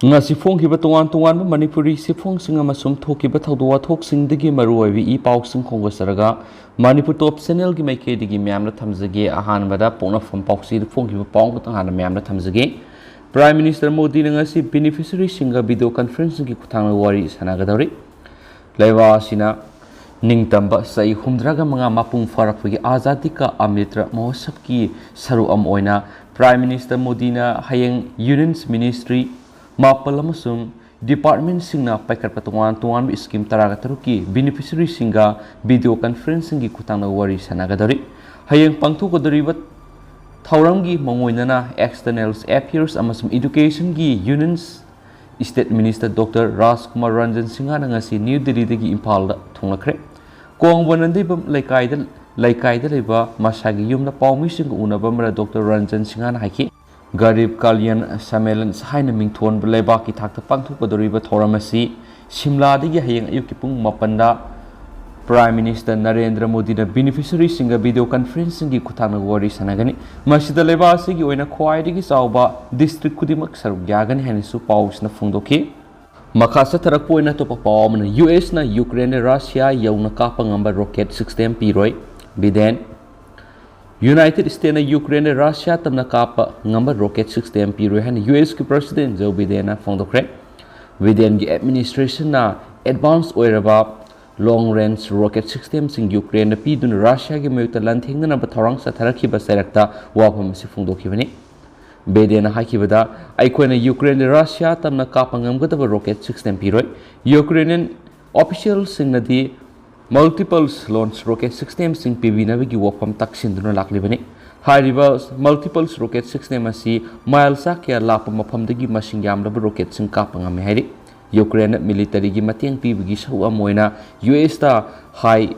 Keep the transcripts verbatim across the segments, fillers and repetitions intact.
ꯉꯁꯤ ꯐꯣꯡꯈꯤꯕ ꯇꯣꯉꯥꯟ ꯇꯣꯉꯥꯟꯕ ꯃꯅꯤꯄꯨꯔꯤ ꯁꯤꯐꯣꯡꯁꯤꯡ ꯑꯃꯁꯨꯡ ꯊꯣꯛꯈꯤꯕ ꯊꯧꯗꯣꯛ ꯋꯥꯊꯣꯛꯁꯤꯡꯗꯒꯤ ꯃꯔꯨꯑꯣꯏꯕ ꯏ ꯄꯥꯎꯁꯤꯡ ꯈꯣꯝꯒꯠꯆꯔꯒ ꯃꯅꯤꯄꯨꯔ ꯇꯣꯞ ꯆꯦꯅꯦꯜꯒꯤ ꯃꯥꯏꯀꯩꯗꯒꯤ ꯃꯌꯥꯝꯗ ꯊꯝꯖꯒꯦ꯫ ꯑꯍꯥꯟꯕꯗ ꯄꯣꯛꯅꯐꯝ ꯄꯥꯎꯆꯦꯗ ꯐꯣꯡꯈꯤꯕ ꯄꯥꯎ ꯑꯃꯈꯛꯇꯪ ꯍꯥꯟꯅ ꯃꯌꯥꯝꯗ ꯊꯝꯖꯒꯦ꯫ Prime Minister ꯃꯣꯗꯤꯅ ꯉꯁꯤ beneficiaryꯁꯤꯡꯒ video conferencingꯒꯤ ꯈꯨꯠꯊꯥꯡꯗ ꯋꯥꯔꯤ ꯁꯥꯟꯅꯒꯗꯧꯔꯤ꯫ ꯂꯩꯕꯥꯛ ꯑꯁꯤꯅ ꯅꯤꯡꯇꯝꯕ ꯆꯍꯤ ꯍꯨꯝꯐꯨꯇꯔꯥꯒ ꯃꯉꯥ ꯃꯄꯨꯡ ꯐꯥꯔꯛꯄꯒꯤ ꯑꯖꯥꯗꯤ ꯀꯥ ꯑꯃ꯭ꯔꯤꯠ ꯃꯍꯣꯠꯁꯕꯀꯤ ꯁꯔꯨꯛ ꯑꯃ ꯑꯣꯏꯅ Prime Minister ꯃꯣꯗꯤꯅ ꯍꯌꯦꯡ Unions Ministry ꯃꯥꯄꯜ ꯑꯃꯁꯨꯡ departmentꯁꯤꯡꯅ ꯄꯥꯏꯈꯠꯄ ꯇꯣꯉꯥꯟ ꯇꯣꯉꯥꯟꯕ scheme ꯇꯔꯥꯒ ꯇꯔꯨꯛꯀꯤ beneficiaryꯁꯤꯡꯒ video conferencingꯒꯤ ꯈꯨꯠꯊꯥꯡꯗ ꯋꯥꯔꯤ ꯁꯥꯟꯅꯒꯗꯧꯔꯤ꯫ ꯍꯌꯦꯡ ꯄꯥꯡꯊꯣꯛꯀꯗꯧꯔꯤꯕ ꯊꯧꯔꯝꯒꯤ ꯃꯥꯡꯑꯣꯏꯅꯅ External Affairs ꯑꯃꯁꯨꯡ Educationꯒꯤ Unions State Minister Doctor ꯔꯥꯖꯀꯨꯃꯥꯔ ꯔꯟꯖꯟ ꯁꯤꯡꯍꯅ ꯉꯁꯤ ꯅ꯭ꯌꯨ ꯗꯤꯜꯂꯤꯗꯒꯤ ꯏꯝꯐꯥꯜꯗ ꯊꯨꯡꯂꯈ꯭ꯔꯦ꯫ ꯀꯣꯡꯕ ꯅꯟꯗꯤꯕꯝ ꯂꯩꯀꯥꯏꯗ, ꯂꯩꯀꯥꯏꯗ ꯂꯩꯕ ꯃꯁꯥꯒꯤ ꯌꯨꯝꯗ ꯄꯥꯎꯃꯤꯁꯤꯡꯒ ꯎꯅꯕ ꯑꯃꯗ Doctor ꯔꯟꯖꯟ ꯁꯤꯡꯍꯅ ꯍꯥꯏꯈꯤ, ꯒꯔꯤꯕ ꯀꯜꯌꯥꯟ ꯁꯃꯦꯂꯟ ꯍꯥꯏꯅ ꯃꯤꯡꯊꯣꯟꯕ ꯂꯩꯕꯥꯛꯀꯤ ꯊꯥꯛꯇ ꯄꯥꯡꯊꯣꯛꯀꯗꯧꯔꯤꯕ ꯊꯧꯔꯝ ꯑꯁꯤ ꯁꯤꯝꯂꯥꯗꯒꯤ ꯍꯌꯦꯡ ꯑꯌꯨꯛꯀꯤ ꯄꯨꯡ ꯃꯥꯄꯟꯗ Prime Minister ꯅꯔꯦꯟꯗ꯭ꯔ ꯃꯣꯗꯤꯅ beneficiaryꯁꯤꯡꯒ video conferencingꯒꯤ ꯈꯨꯠꯊꯥꯡꯗ ꯋꯥꯔꯤ ꯁꯥꯟꯅꯒꯅꯤ꯫ ꯃꯁꯤꯗ ꯂꯩꯕꯥꯛ ꯑꯁꯤꯒꯤ ꯑꯣꯏꯅ ꯈ꯭ꯋꯥꯏꯗꯒꯤ ꯆꯥꯎꯕ district ꯈꯨꯗꯤꯡꯃꯛ ꯁꯔꯨꯛ ꯌꯥꯒꯅꯤ ꯍꯥꯏꯅꯁꯨ ꯄꯥꯎꯁꯤꯅ ꯐꯣꯡꯗꯣꯛꯈꯤ꯫ ꯃꯈꯥ ꯆꯠꯊꯔꯛꯄ ꯑꯣꯏꯅ ꯑꯇꯣꯞꯄ ꯄꯥꯎ ꯑꯃꯅ, ꯌꯨ ꯑꯦꯁꯅ ꯌꯨꯀ꯭ꯔꯦꯟꯗ ꯔꯁꯤꯌꯥ ꯌꯧꯅ ꯀꯥꯞꯄ ꯉꯝꯕ rocket system ꯄꯤꯔꯣꯏ, ꯕꯤꯗꯦꯟ꯫ ꯌꯨꯅꯥꯏꯇꯦꯗ ꯁ꯭ꯇꯦꯠꯅ ꯌꯨꯀ꯭ꯔꯦꯟꯗ ꯔꯁꯤꯌꯥ ꯇꯝꯅ ꯀꯥꯞꯄ ꯉꯝꯕ rocket system ꯄꯤꯔꯣꯏ ꯍꯥꯏꯅ ꯌꯨ ꯑꯦꯁꯀꯤ President ꯖꯣ ꯕꯤꯗꯦꯟꯅ ꯐꯣꯡꯗꯣꯛꯈ꯭ꯔꯦ꯫ ꯕꯤꯗꯦꯟꯒꯤ administrationꯅ advance ꯑꯣꯏꯔꯕ long range rocket systemꯁꯤꯡ ꯌꯨꯀ꯭ꯔꯦꯟꯗ ꯄꯤꯗꯨꯅ ꯔꯁꯤꯌꯥꯒꯤ ꯃꯥꯌꯣꯛꯇ ꯂꯥꯟꯊꯦꯡꯅꯅꯕ ꯊꯧꯔꯥꯡ ꯆꯠꯊꯔꯛꯈꯤꯕ ꯆꯩꯔꯛꯇ ꯋꯥꯐꯝ ꯑꯁꯤ ꯐꯣꯡꯗꯣꯛꯈꯤꯕꯅꯤ꯫ ꯕꯤꯗꯦꯟꯅ ꯍꯥꯏꯈꯤꯕꯗ, "ꯑꯩꯈꯣꯏꯅ ꯌꯨꯀ꯭ꯔꯦꯟꯗ ꯔꯁꯤꯌꯥ ꯇꯝꯅ ꯀꯥꯞꯄ ꯉꯝꯒꯗꯕ rocket system ꯄꯤꯔꯣꯏ꯫ Ukrainian officialꯁꯤꯡꯅꯗꯤ multiple launch rocket systemꯁꯤꯡ ꯄꯤꯕꯤꯅꯕꯒꯤ ꯋꯥꯐꯝ ꯇꯛꯁꯤꯟꯗꯨꯅ ꯂꯥꯛꯂꯤꯕꯅꯤ꯫ ꯍꯥꯏꯔꯤꯕ multiple rocket system ꯑꯁꯤ ꯃꯥꯏꯜ ꯆꯥ ꯀꯌꯥ ꯂꯥꯞꯄ ꯃꯐꯝꯗꯒꯤ ꯃꯁꯤꯡ ꯌꯥꯝꯂꯕ rocketꯁꯤꯡ ꯀꯥꯞꯄ ꯉꯝꯃꯤ" ꯍꯥꯏꯔꯤ꯫ ꯌꯨꯀ꯭ꯔꯦꯟꯗ militaryꯒꯤ ꯃꯇꯦꯡ ꯄꯤꯕꯒꯤ ꯁꯔꯨꯛ ꯑꯃ ꯑꯣꯏꯅ ꯌꯨ ꯑꯦꯁꯇ high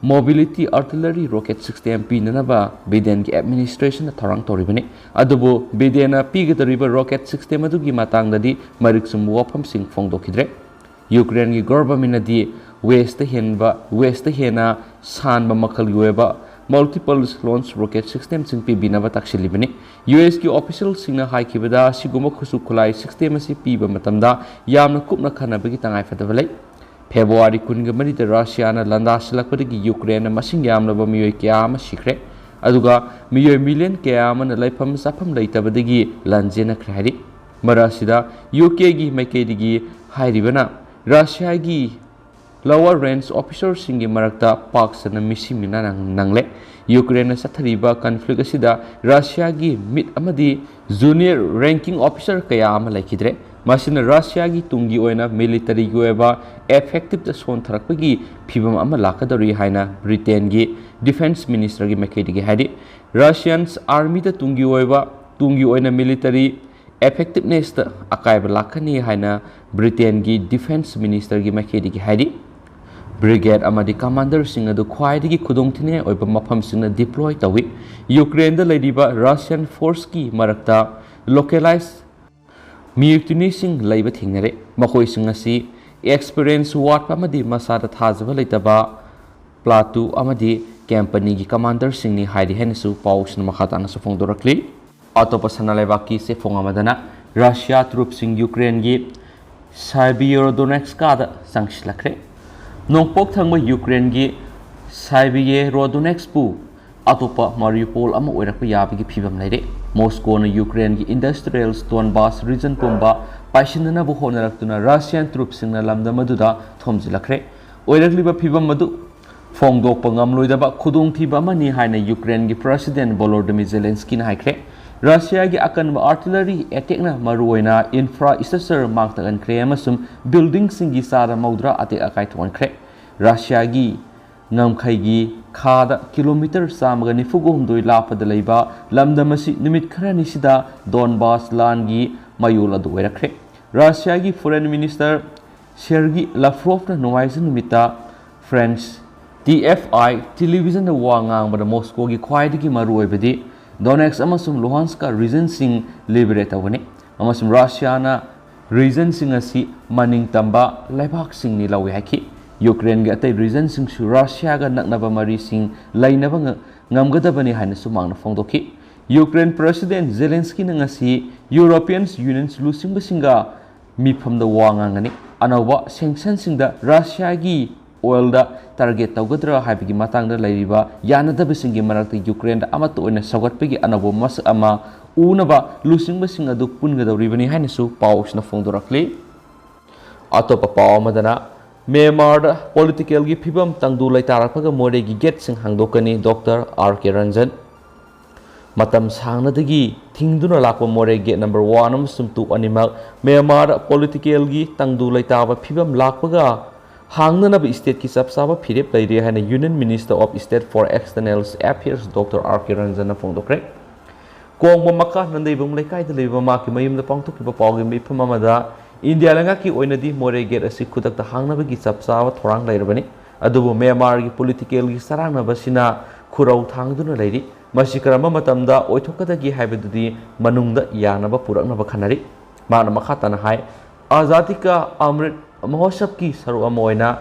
mobility artillery rocket system ꯄꯤꯅꯅꯕ ꯕꯤꯗꯦꯟꯒꯤ administrationꯅ ꯊꯧꯔꯥꯡ ꯇꯧꯔꯤꯕꯅꯤ꯫ ꯑꯗꯨꯕꯨ ꯕꯤꯗꯦꯟꯅ ꯄꯤꯒꯗꯧꯔꯤꯕ rocket system ꯑꯗꯨꯒꯤ ꯃꯇꯥꯡꯗꯗꯤ ꯃꯔꯤꯛ ꯆꯨꯝꯕ ꯋꯥꯐꯝꯁꯤꯡ ꯐꯣꯡꯗꯣꯛꯈꯤꯗ꯭ꯔꯦ꯫ ꯌꯨꯀ꯭ꯔꯦꯟꯒꯤ governmentꯅꯗꯤ Westꯇ ꯍꯦꯟꯕ, Westꯇ ꯍꯦꯟꯅ ꯁꯥꯟꯕ ꯃꯈꯜꯒꯤ ꯑꯣꯏꯕ multiple launch rocket systemꯁꯤꯡ ꯄꯤꯕꯤꯅꯕ ꯇꯛꯁꯤꯜꯂꯤꯕꯅꯤ꯫ ꯌꯨ ꯑꯦꯁꯀꯤ ꯑꯣꯐꯤꯁꯤꯌꯦꯜꯁꯤꯡꯅ ꯍꯥꯏꯈꯤꯕꯗ, ꯑꯁꯤꯒꯨꯝꯕ ꯈꯨꯠꯁꯨ ꯈꯨꯠꯂꯥꯏ ꯁꯤꯁꯇꯦꯝ ꯑꯁꯤ ꯄꯤꯕ ꯃꯇꯝꯗ ꯌꯥꯝꯅ ꯀꯨꯞꯅ ꯈꯟꯅꯕꯒꯤ ꯇꯉꯥꯏꯐꯗꯕ ꯂꯩ꯫ ꯐꯦꯕ꯭ꯔꯨꯋꯥꯔꯤ ꯀꯨꯟꯒ ꯃꯔꯤꯗ ꯔꯁꯤꯌꯥꯅ ꯂꯥꯟꯗꯥꯁꯤꯜꯂꯛꯄꯗꯒꯤ ꯌꯨꯀ꯭ꯔꯦꯟꯗ ꯃꯁꯤꯡ ꯌꯥꯝꯂꯕ ꯃꯤꯑꯣꯏ ꯀꯌꯥ ꯑꯃ ꯁꯤꯈ꯭ꯔꯦ, ꯑꯗꯨꯒ ꯃꯤꯑꯣꯏ ꯃꯤꯂꯤꯌꯟ ꯀꯌꯥ ꯑꯃꯅ ꯂꯩꯐꯝ ꯆꯥꯐꯝ ꯂꯩꯇꯕꯗꯒꯤ ꯂꯥꯟꯖꯦꯟꯅꯈ꯭ꯔꯦ ꯍꯥꯏꯔꯤ꯫ ꯃꯔꯛ ꯑꯁꯤꯗ ꯌꯨ ꯀꯦꯒꯤ ꯃꯥꯏꯀꯩꯗꯒꯤ ꯍꯥꯏꯔꯤꯕꯅ, ꯔꯁꯤꯌꯥꯒꯤ lower range officerꯁꯤꯡꯒꯤ ꯃꯔꯛꯇ ꯄꯥꯛ ꯁꯟꯅ ꯃꯤꯁꯤ ꯃꯤꯅꯥ ꯅꯪ-, ꯅꯪꯂꯦ꯫ ꯌꯨꯀ꯭ꯔꯦꯟꯅ ꯆꯠꯊꯔꯤꯕ conflict ꯑꯁꯤꯗ ꯔꯁꯤꯌꯥꯒꯤ mid ꯑꯃꯗꯤ junior ranking officer ꯀꯌꯥ ꯑꯃ ꯂꯩꯈꯤꯗ꯭ꯔꯦ꯫ ꯃꯁꯤꯅ ꯔꯁꯤꯌꯥꯒꯤ ꯇꯨꯡꯒꯤ ꯑꯣꯏꯅ ꯃꯤꯂꯤꯇꯔꯤꯒꯤ ꯑꯣꯏꯕ effectiveꯇ ꯁꯣꯟꯊꯔꯛꯄꯒꯤ ꯐꯤꯚꯝ ꯑꯃ ꯂꯥꯛꯀꯗꯧꯔꯤ ꯍꯥꯏꯅ ꯕ꯭ꯔꯤꯇꯦꯟꯒꯤ ꯗꯤꯐꯦꯟꯁ ꯃꯤꯅꯤꯁꯇꯔꯒꯤ ꯃꯥꯏꯀꯩꯗꯒꯤ ꯍꯥꯏꯔꯤ꯫ ꯔꯁꯤꯌꯟꯁ ꯑꯥꯔꯃꯤꯗ ꯇꯨꯡꯒꯤ ꯑꯣꯏꯕ, ꯇꯨꯡꯒꯤ ꯑꯣꯏꯅ ꯃꯤꯂꯤꯇꯔꯤ effectivenessꯇ ꯑꯀꯥꯏꯕ ꯂꯥꯛꯀꯅꯤ ꯍꯥꯏꯅ ꯕ꯭ꯔꯤꯇꯦꯟꯒꯤ ꯗꯤꯐꯦꯟꯁ ꯃꯤꯅꯤꯁꯇꯔꯒꯤ ꯃꯥꯏꯀꯩꯗꯒꯤ ꯍꯥꯏꯔꯤ꯫ ꯕ꯭ꯔꯤꯒꯦꯗ ꯑꯃꯗꯤ ꯀꯃꯥꯟꯗꯔꯁꯤꯡ ꯑꯗꯨ ꯈ꯭ꯋꯥꯏꯗꯒꯤ ꯈꯨꯗꯣꯡꯊꯤꯅꯤꯡꯉꯥꯏ ꯑꯣꯏꯕ ꯃꯐꯝꯁꯤꯡꯗ deploy ꯇꯧꯏ꯫ ꯌꯨꯀ꯭ꯔꯦꯟꯗ ꯂꯩꯔꯤꯕ ꯔꯁꯤꯌꯟ ꯐꯣꯔꯁꯀꯤ ꯃꯔꯛꯇ localized mutinyꯁꯤꯡ ꯂꯩꯕ ꯊꯦꯡꯅꯔꯦ꯫ ꯃꯈꯣꯏꯁꯤꯡ ꯑꯁꯤ experience ꯋꯥꯠꯄ ꯑꯃꯗꯤ ꯃꯁꯥꯗ ꯊꯥꯖꯕ ꯂꯩꯇꯕ ꯄ꯭ꯂꯥꯇꯨ ꯑꯃꯗꯤ ꯀꯝꯄꯅꯤꯒꯤ ꯀꯃꯥꯟꯗꯔꯁꯤꯡꯅꯤ ꯍꯥꯏꯔꯤ ꯍꯥꯏꯅꯁꯨ ꯄꯥꯎꯁꯤꯡꯅ ꯃꯈꯥ ꯇꯥꯅꯁꯨ ꯐꯣꯡꯗꯣꯔꯛꯂꯤ꯫ ꯑꯇꯣꯞꯄ ꯁꯅꯥ ꯂꯩꯕꯥꯛꯀꯤ ꯆꯦꯐꯣꯡ ꯑꯃꯗꯅ ꯔꯁꯤꯌꯥ ꯇ꯭ꯔꯨꯞꯁꯤꯡ ꯌꯨꯀ꯭ꯔꯦꯟꯒꯤ Severodonetskꯗ ꯆꯪꯁꯤꯜꯂꯛꯈ꯭ꯔꯦ꯫ ꯅꯣꯡꯄꯣꯛ ꯊꯪꯕ ꯌꯨꯀ꯭ꯔꯦꯟꯒꯤ Severodonetskꯄꯨ ꯑꯇꯣꯞꯄ ꯃꯥꯔꯤꯎꯄꯣꯜ ꯑꯃ ꯑꯣꯏꯔꯛꯄ ꯌꯥꯕꯒꯤ ꯐꯤꯕꯝ ꯂꯩꯔꯦ꯫ ꯃꯣꯁꯀꯣꯅ ꯌꯨꯀ꯭ꯔꯦꯟꯒꯤ industrial Donbas region ꯄꯨꯝꯕ ꯄꯥꯏꯁꯤꯟꯅꯅꯕ ꯍꯣꯠꯅꯔꯛꯇꯨꯅ ꯔꯁꯤꯌꯟ ꯇ꯭ꯔꯨꯞꯁꯤꯡꯅ ꯂꯝꯗꯝ ꯑꯗꯨꯗ ꯊꯣꯝꯖꯤꯜꯂꯛꯈ꯭ꯔꯦ꯫ ꯑꯣꯏꯔꯛꯂꯤꯕ ꯐꯤꯕꯝ ꯑꯗꯨ ꯐꯣꯡꯗꯣꯛꯄ ꯉꯝꯂꯣꯏꯗꯕ ꯈꯨꯗꯣꯡꯊꯤꯕ ꯑꯃꯅꯤ ꯍꯥꯏꯅ ꯌꯨꯀ꯭ꯔꯦꯟꯒꯤ ꯄ꯭ꯔꯦꯁꯤꯗꯦꯟ ꯚꯣꯂꯣꯗꯤꯃꯤꯔ ꯖꯦꯂꯦꯟꯁꯀꯤꯅ ꯍꯥꯏꯈ꯭ꯔꯦ꯫ ꯔꯁꯤꯌꯥꯒꯤ ꯑꯀꯟꯕ artillery attackꯅ ꯃꯔꯨꯑꯣꯏꯅ infrastructure ꯃꯥꯡ ꯇꯥꯛꯍꯟꯈ꯭ꯔꯦ ꯑꯃꯁꯨꯡ buildingꯁꯤꯡꯒꯤ ꯆꯥꯗ ꯃꯧꯗ꯭ꯔꯥ ꯑꯇꯦꯛ ꯑꯀꯥꯏ ꯊꯣꯛꯍꯟꯈ꯭ꯔꯦ꯫ ꯔꯁꯤꯌꯥꯒꯤ ꯉꯝꯈꯩꯒꯤ ꯈꯥꯗ ꯀꯤꯂꯣꯃꯤꯇꯔ ꯆꯥꯝꯃꯒ ꯅꯤꯐꯨꯒ ꯍꯨꯝꯗꯣꯏ ꯂꯥꯞꯄꯗ ꯂꯩꯕ ꯂꯝꯗꯝ ꯑꯁꯤ ꯅꯨꯃꯤꯠ ꯈꯔꯅꯤꯁꯤꯗ ꯗꯣꯟꯕꯥꯁ ꯂꯥꯟꯒꯤ ꯃꯌꯣꯜ ꯑꯗꯨ ꯑꯣꯏꯔꯛꯈ꯭ꯔꯦ꯫ ꯔꯁꯤꯌꯥꯒꯤ foreign minister ꯁꯦꯔꯒꯤ ꯂꯥꯚ꯭ꯔꯣꯚꯅ ꯅꯣꯡꯃꯥꯏꯖꯤꯡ ꯅꯨꯃꯤꯠꯇ French T F I televisionꯗ ꯋꯥ ꯉꯥꯡꯕꯗ ꯃꯣꯁꯀꯣꯒꯤ ꯈ꯭ꯋꯥꯏꯗꯒꯤ ꯃꯔꯨꯑꯣꯏꯕꯗꯤ Donetsk ꯑꯃꯁꯨꯡ Luhansk regionꯁꯤꯡ liberate ꯇꯧꯕꯅꯤ ꯑꯃꯁꯨꯡ ꯔꯁꯤꯌꯥꯅ regionꯁꯤꯡ ꯑꯁꯤ ꯃꯅꯤꯡ ꯇꯝꯕ ꯂꯩꯕꯥꯛꯁꯤꯡꯅꯤ ꯂꯧꯏ ꯍꯥꯏꯈꯤ꯫ ꯌꯨꯀ꯭ꯔꯦꯟꯒꯤ ꯑꯇꯩ ꯔꯤꯖꯟꯁꯤꯡꯁꯨ ꯔꯁꯤꯌꯥꯒ ꯅꯛꯅꯕ ꯃꯔꯤꯁꯤꯡ ꯂꯩꯅꯕ ꯉ-, ꯉꯝꯒꯗꯕꯅꯤ ꯍꯥꯏꯅꯁꯨ ꯃꯍꯥꯛꯅ ꯐꯣꯡꯗꯣꯛꯈꯤ꯫ ꯌꯨꯀ꯭ꯔꯦꯟ ꯄ꯭ꯔꯦꯁꯤꯗꯦꯟꯠ ꯖꯦꯂꯦꯟꯁꯀꯤꯅ ꯉꯁꯤ ꯌꯨꯔꯣꯄꯤꯌꯟ ꯌꯨꯅꯤꯌꯟ ꯂꯨꯆꯤꯡꯕꯁꯤꯡꯒ ꯃꯤꯐꯝꯗ ꯋꯥ ꯉꯥꯡꯒꯅꯤ꯫ ꯑꯅꯧꯕ ꯁꯦꯡꯁꯟꯁꯤꯡꯗ ꯔꯁꯤꯌꯥꯒꯤ ꯑꯣꯏꯜꯗ ꯇꯥꯔꯒꯦꯠ ꯇꯧꯒꯗ꯭ꯔꯥ ꯍꯥꯏꯕꯒꯤ ꯃꯇꯥꯡꯗ ꯂꯩꯔꯤꯕ ꯌꯥꯅꯗꯕꯁꯤꯡꯒꯤ ꯃꯔꯛꯇ ꯌꯨꯀ꯭ꯔꯦꯟꯗ ꯑꯃꯠꯇ ꯑꯣꯏꯅ ꯁꯧꯒꯠꯄꯒꯤ ꯑꯅꯧꯕ ꯃꯁꯛ ꯑꯃ ꯎꯅꯕ ꯂꯨꯆꯤꯡꯕꯁꯤꯡ ꯑꯗꯨ ꯄꯨꯟꯒꯗꯧꯔꯤꯕꯅꯤ ꯍꯥꯏꯅꯁꯨ ꯄꯥꯎꯁꯤꯅ ꯐꯣꯡꯗꯣꯔꯛꯂꯤ꯫ ꯑꯇꯣꯞꯄ ꯄꯥꯎ ꯑꯃꯗꯅ, ꯃ꯭ꯌꯥꯟꯃꯥꯔꯗ ꯄꯣꯂꯤꯇꯤꯀꯦꯜꯒꯤ ꯐꯤꯕꯝ ꯇꯪꯗꯨ ꯂꯩꯇꯥꯔꯛꯄꯒ ꯃꯣꯔꯦꯒꯤ ꯒꯦꯠꯁꯤꯡ ꯍꯥꯡꯗꯣꯛꯀꯅꯤ, ꯗꯣꯛꯇꯔ ꯑꯥꯔ ꯀꯦ ꯔꯟꯖꯟ꯫ ꯃꯇꯝ ꯁꯥꯡꯅꯗꯒꯤ ꯊꯤꯡꯗꯨꯅ ꯂꯥꯛꯄ ꯃꯣꯔꯦ ꯒꯦꯠ ꯅꯝꯕꯔ ꯋꯥꯟ ꯑꯃꯁꯨꯡ ꯇꯨ ꯑꯅꯤꯃꯛ ꯃ꯭ꯌꯥꯟꯃꯥꯔꯗ ꯄꯣꯂꯤꯇꯤꯀꯦꯜꯒꯤ ꯇꯪꯗꯨ ꯂꯩꯇꯥꯕ ꯐꯤꯕꯝ ꯂꯥꯛꯄꯒ ꯍꯥꯡꯅꯅꯕ ꯁ꯭ꯇꯦꯠꯀꯤ ꯆꯞ ꯆꯥꯕ ꯐꯤꯔꯦꯞ ꯂꯩꯔꯦ ꯍꯥꯏꯅ union minister of state for external affairs doctor R K ꯔꯟꯖꯟꯅ ꯐꯣꯡꯗꯣꯛꯈ꯭ꯔꯦ꯫ ꯀꯣꯡꯕ ꯃꯈꯥ ꯅꯟꯗꯩꯕꯨꯡ ꯂꯩꯀꯥꯏꯗ ꯂꯩꯕ ꯃꯍꯥꯛꯀꯤ ꯃꯌꯨꯝꯗ ꯄꯥꯡꯊꯣꯛꯈꯤꯕ ꯄꯥꯎꯒꯤ ꯃꯤꯐꯝ ꯑꯃꯗ ꯏꯟꯗꯤꯌꯥ ꯂꯩꯉꯥꯛꯀꯤ ꯑꯣꯏꯅꯗꯤ ꯃꯣꯔꯦ ꯒꯦꯠ ꯑꯁꯤ ꯈꯨꯗꯛꯇ ꯍꯥꯡꯅꯕꯒꯤ ꯆꯞ ꯆꯥꯕ ꯊꯧꯔꯥꯡ ꯂꯩꯔꯕꯅꯤ꯫ ꯑꯗꯨꯕꯨ ꯃ꯭ꯌꯥꯟꯃꯥꯔꯒꯤ ꯄꯣꯂꯤꯇꯤꯀꯦꯜꯒꯤ ꯆꯔꯥꯡꯅꯕꯁꯤꯅ ꯈꯨꯔꯧ ꯊꯥꯡꯗꯨꯅ ꯂꯩꯔꯤ꯫ ꯃꯁꯤ ꯀꯔꯝꯕ ꯃꯇꯝꯗ ꯑꯣꯏꯊꯣꯛꯀꯗꯒꯦ ꯍꯥꯏꯕꯗꯨꯗꯤ ꯃꯅꯨꯡꯗ ꯌꯥꯅꯕ ꯄꯨꯔꯛꯅꯕ ꯈꯟꯅꯔꯤ꯫ ꯃꯥꯅ ꯃꯈꯥ ꯇꯥꯅ ꯍꯥꯏ, ꯑꯖꯥꯗꯤ ꯀꯥ ꯑꯃ꯭ꯔꯤꯠ ꯃꯍꯣꯠꯁꯕꯀꯤ ꯁꯔꯨꯛ ꯑꯃ ꯑꯣꯏꯅ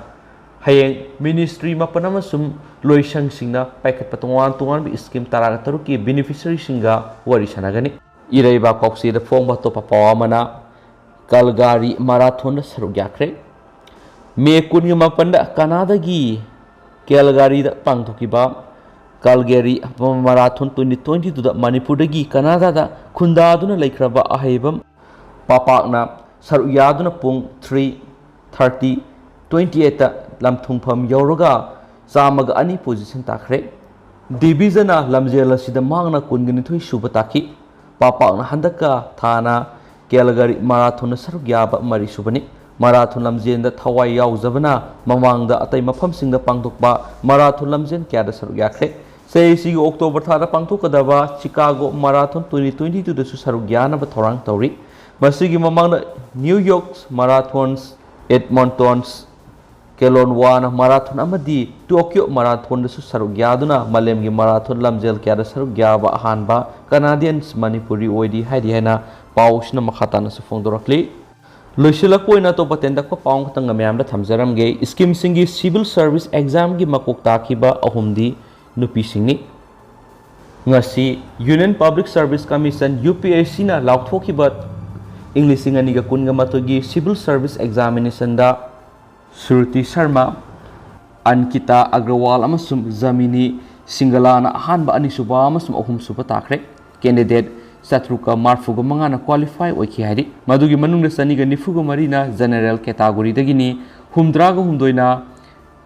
ꯍꯌꯦꯡ ꯃꯤꯅꯤꯁꯇ꯭ꯔꯤ ꯃꯥꯄꯟ ꯑꯃꯁꯨꯡ ꯂꯣꯏꯁꯪꯁꯤꯡꯅ ꯄꯥꯏꯈꯠꯄ ꯇꯣꯉꯥꯟ ꯇꯣꯉꯥꯟꯕ ꯁ꯭ꯀꯤꯝ ꯇꯔꯥꯒ ꯇꯔꯨꯛꯀꯤ ꯕꯦꯅꯤꯐꯤꯁꯔꯤꯁꯤꯡꯒ ꯋꯥꯔꯤ ꯁꯥꯟꯅꯒꯅꯤ꯫ ꯏꯔꯩꯕꯥꯛ ꯄꯥꯎꯆꯦꯗ ꯐꯣꯡꯕ ꯑꯇꯣꯞꯄ ꯄꯥꯎ ꯑꯃꯅ, ꯀꯜꯒꯥꯔꯤ ꯃꯥꯔꯥꯊꯣꯟꯗ ꯁꯔꯨꯛ ꯌꯥꯈ꯭ꯔꯦ꯫ ꯃꯦ ꯀꯨꯟꯒ ꯃꯥꯄꯟꯗ ꯀꯅꯥꯗꯥꯒꯤ ꯀꯦꯜꯒꯥꯔꯤꯗ ꯄꯥꯡꯊꯣꯛꯈꯤꯕ ꯀꯜꯒꯦꯔꯤ ꯃꯥꯔꯥꯊꯣꯟ ꯇ꯭ꯋꯦꯟꯇꯤ ꯇ꯭ꯋꯦꯟꯇꯤ ꯇꯨꯗ ꯃꯅꯤꯄꯨꯔꯗꯒꯤ ꯀꯅꯥꯗꯥꯗ ꯈꯨꯟꯗꯥꯗꯨꯅ ꯂꯩꯈ꯭ꯔꯕ ꯑꯍꯩꯕ ꯄꯥꯄꯥꯛꯅ ꯁꯔꯨꯛ ꯌꯥꯗꯨꯅ ꯄꯨꯡ ꯊ꯭ꯔꯤ ꯊꯥꯔꯇꯤ ꯇ꯭ꯋꯦꯟꯇꯤ ꯑꯩꯠꯇ ꯂꯝꯊꯨꯡꯐꯝ ꯌꯧꯔꯒ ꯆꯥꯝꯃꯒ ꯑꯅꯤ ꯄꯣꯖꯤꯁꯟ ꯇꯥꯈ꯭ꯔꯦ꯫ ꯗꯤꯕꯤꯖꯅ ꯂꯝꯖꯦꯜ ꯑꯁꯤꯗ ꯃꯍꯥꯛꯅ ꯀꯨꯟꯒ ꯅꯤꯊꯣꯏ ꯁꯨꯕ ꯇꯥꯈꯤ꯫ ꯄꯥꯄꯥꯛꯅ ꯍꯟꯗꯛꯀ ꯊꯥꯅ ꯀꯦꯜꯒꯔꯤ ꯃꯥꯔꯥꯊꯣꯟꯗ ꯁꯔꯨꯛ ꯌꯥꯕ ꯃꯔꯤꯁꯨꯕꯅꯤ꯫ ꯃꯥꯔꯥꯊꯣꯟ ꯂꯝꯖꯦꯜꯗ ꯊꯋꯥꯏ ꯌꯥꯎꯖꯕꯅ ꯃꯃꯥꯡꯗ ꯑꯇꯩ ꯃꯐꯝꯁꯤꯡꯗ ꯄꯥꯡꯊꯣꯛꯄ ꯃꯥꯔꯥꯊꯣꯟ ꯂꯝꯖꯦꯜ ꯀꯌꯥꯗ ꯁꯔꯨꯛ ꯌꯥꯈ꯭ꯔꯦ꯫ ꯆꯍꯤꯁꯤꯒꯤ ꯑꯣꯛꯇꯣꯕꯔ ꯊꯥꯗ ꯄꯥꯡꯊꯣꯛꯀꯗꯕ ꯆꯤꯀꯥꯒꯣ ꯃꯥꯔꯥꯊꯣꯟ ꯇ꯭ꯋꯦꯟꯇꯤ ꯇ꯭ꯋꯦꯟꯇꯤ ꯇꯨꯗꯁꯨ ꯁꯔꯨꯛ ꯌꯥꯅꯕ ꯊꯧꯔꯥꯡ ꯇꯧꯔꯤ꯫ ꯃꯁꯤꯒꯤ ꯃꯃꯥꯡꯗ ꯅ꯭ꯌꯨ ꯌꯣꯔꯛ ꯃꯥꯔꯥꯊꯣꯟꯁ, ꯑꯦꯗꯃꯣꯟꯇꯣꯟꯁ, ꯀꯦꯂꯣꯟꯋꯥꯅ ꯃꯥꯔꯥꯊꯣꯟ ꯑꯃꯗꯤ ꯇꯣꯀ꯭ꯌꯣ ꯃꯥꯔꯥꯊꯣꯟꯗꯁꯨ ꯁꯔꯨꯛ ꯌꯥꯗꯨꯅ ꯃꯥꯂꯦꯝꯒꯤ ꯃꯥꯔꯥꯊꯣꯟ ꯂꯝꯖꯦꯜ ꯀꯌꯥꯗ ꯁꯔꯨꯛ ꯌꯥꯕ ꯑꯍꯥꯟꯕ ꯀꯅꯥꯗꯤꯌꯟꯁ ꯃꯅꯤꯄꯨꯔꯤ ꯑꯣꯏꯔꯤ ꯍꯥꯏꯔꯤ ꯍꯥꯏꯅ ꯄꯥꯎꯁꯤꯅ ꯃꯈꯥ ꯇꯥꯅꯁꯨ ꯐꯣꯡꯗꯣꯔꯛꯂꯤ꯫ ꯂꯣꯏꯁꯤꯜꯂꯛꯄ ꯑꯣꯏꯅ ꯑꯇꯣꯞꯄ ꯇꯦꯟꯇꯛꯄ ꯄꯥꯎ ꯑꯃꯈꯛꯇꯪꯒ ꯃꯌꯥꯝꯗ ꯊꯝꯖꯔꯝꯒꯦ꯫ ꯁ꯭ꯀꯤꯝꯁꯤꯡꯒꯤ ꯁꯤꯚꯤꯜ ꯁꯔꯚꯤꯁ ꯑꯦꯛꯖꯥꯝꯒꯤ ꯃꯀꯣꯛ ꯇꯥꯈꯤꯕ ꯑꯍꯨꯝꯗꯤ ꯅꯨꯄꯤꯁꯤꯡꯅꯤ꯫ ꯉꯁꯤ Union Public Service Commission, U P ꯑꯦꯁ ꯁꯤꯅ ꯂꯥꯎꯊꯣꯛꯈꯤꯕ ꯏꯪ ꯂꯤꯁꯤꯡ ꯑꯅꯤꯒ ꯀꯨꯟꯒ ꯃꯥꯊꯣꯏꯒꯤ ꯁꯤꯚꯤꯜ ꯁꯔꯚꯤꯁ ꯑꯦꯛꯖꯥꯃꯤꯅꯦꯁꯟꯗ ꯁ꯭ꯔꯨꯇꯤ ꯁꯔꯃ, ꯑꯟꯀꯤꯇꯥ ꯑꯒ꯭ꯔꯋꯥꯜ ꯑꯃꯁꯨꯡ ꯖꯃꯤꯅꯤ ꯁꯤꯡꯒꯂꯥꯅ ꯑꯍꯥꯟꯕ, ꯑꯅꯤꯁꯨꯕ ꯑꯃꯁꯨꯡ ꯑꯍꯨꯝꯁꯨꯕ ꯇꯥꯈ꯭ꯔꯦ꯫ ꯀꯦꯟꯗꯤꯗꯦꯠ ꯆꯥꯇ꯭ꯔꯨꯛꯀ ꯃꯔꯐꯨꯒ ꯃꯉꯥꯅ ꯀ꯭ꯋꯥꯂꯤꯐꯥꯏ ꯑꯣꯏꯈꯤ ꯍꯥꯏꯔꯤ꯫ ꯃꯗꯨꯒꯤ ꯃꯅꯨꯡꯗ ꯆꯅꯤꯒ ꯅꯤꯐꯨꯒ ꯃꯔꯤꯅ ꯖꯦꯅꯔꯦꯜ ꯀꯦꯇꯥꯒꯣꯔꯤꯗꯒꯤꯅꯤ, ꯍꯨꯝꯗ꯭ꯔꯥꯒ ꯍꯨꯝꯗꯣꯏꯅ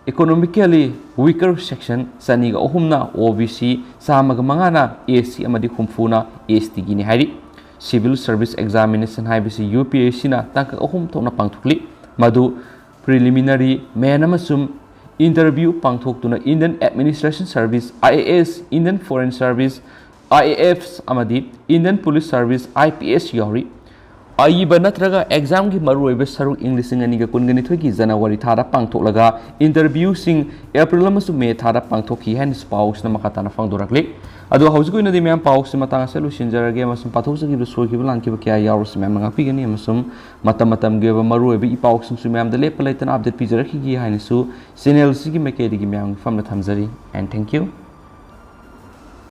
ꯏꯀꯣꯅꯣꯃꯤꯀꯦꯂꯤ ꯋꯤꯀꯔ ꯁꯦꯛꯁꯟ, ꯆꯅꯤꯒ ꯑꯍꯨꯝꯅ ꯑꯣ ꯕꯤ ꯁꯤ, ꯆꯥꯝꯃꯒ ꯃꯉꯥꯅ ꯑꯦꯁ ꯁꯤ ꯑꯃꯗꯤ ꯍꯨꯝꯐꯨꯅ ꯑꯦꯁ ꯇꯤꯒꯤꯅꯤ ꯍꯥꯏꯔꯤ꯫ ꯁꯤꯚꯤꯜ ꯁꯔꯚꯤꯁ ꯑꯦꯛꯖꯥꯃꯤꯅꯦꯁꯟ ꯍꯥꯏꯕꯁꯤ ꯌꯨ ꯄꯤ ꯑꯦꯁ ꯁꯤꯅ ꯇꯥꯡꯀꯛ ꯑꯍꯨꯝ ꯊꯣꯛꯅ ꯄꯥꯡꯊꯣꯛꯂꯤ꯫ ꯃꯗꯨ ꯄ꯭ꯔꯤꯂꯤꯃꯤꯅꯔꯤ, ꯃꯦꯟ ꯑꯃꯁꯨꯡ ꯏꯟꯇꯔꯚ꯭ꯌꯨ ꯄꯥꯡꯊꯣꯛꯇꯨꯅ Indian administration service, I A S, Indian foreign service, I A F, ꯑꯃꯗꯤ Indian police service, I P S, ꯌꯥꯎꯔꯤ꯫ ꯑꯏꯕ ꯅꯠꯇ꯭ꯔꯒ ꯑꯦꯛꯖꯥꯝꯒꯤ ꯃꯔꯨꯑꯣꯏꯕ ꯁꯔꯨꯛ ꯏꯪ ꯂꯤꯁꯤꯡ ꯑꯅꯤꯒ ꯀꯨꯟꯒ ꯅꯤꯊꯣꯏꯒꯤ ꯖꯅꯋꯥꯔꯤ ꯊꯥꯗ ꯄꯥꯡꯊꯣꯛꯂꯒ ꯏꯟꯇꯔꯚ꯭ꯌꯨꯁꯤꯡ ꯑꯦꯄ꯭ꯔꯤꯜ ꯑꯃꯁꯨꯡ ꯃꯦ ꯊꯥꯗ ꯄꯥꯡꯊꯣꯛꯈꯤ ꯍꯥꯏꯅꯁꯨ ꯄꯥꯎꯁꯤꯅ ꯃꯈꯥ ꯇꯥꯅ ꯐꯣꯡꯗꯣꯔꯛꯂꯤ꯫ ꯑꯗꯣ ꯍꯧꯖꯤꯛ ꯑꯣꯏꯅꯗꯤ ꯃꯌꯥꯝ ꯄꯥꯎꯁꯤ ꯃꯇꯥꯡ ꯑꯁꯤꯗ ꯂꯣꯏꯁꯤꯟꯖꯔꯒꯦ ꯑꯃꯁꯨꯡ ꯄꯥꯊꯣꯛꯆꯈꯤꯕ ꯁꯣꯏꯈꯤꯕ ꯂꯥꯟꯈꯤꯕ ꯀꯌꯥ ꯌꯥꯎꯔꯁꯨ ꯃꯌꯥꯝꯅ ꯉꯥꯛꯄꯤꯒꯅꯤ ꯑꯃꯁꯨꯡ ꯃꯇꯝ ꯃꯇꯝꯒꯤ ꯑꯣꯏꯕ ꯃꯔꯨꯑꯣꯏꯕ ꯏ ꯄꯥꯎꯁꯤꯡꯁꯨ ꯃꯌꯥꯝꯗ ꯂꯦꯞꯄ ꯂꯩꯇꯅ ꯑꯞꯗꯦꯠ ꯄꯤꯖꯔꯛꯈꯤꯒꯦ ꯍꯥꯏꯅꯁꯨ ꯆꯦꯅꯦꯜꯁꯤꯒꯤ ꯃꯥꯏꯀꯩꯗꯒꯤ ꯃꯌꯥꯝꯒꯤ ꯃꯐꯝꯗ ꯊꯝꯖꯔꯤ꯫ And thank you.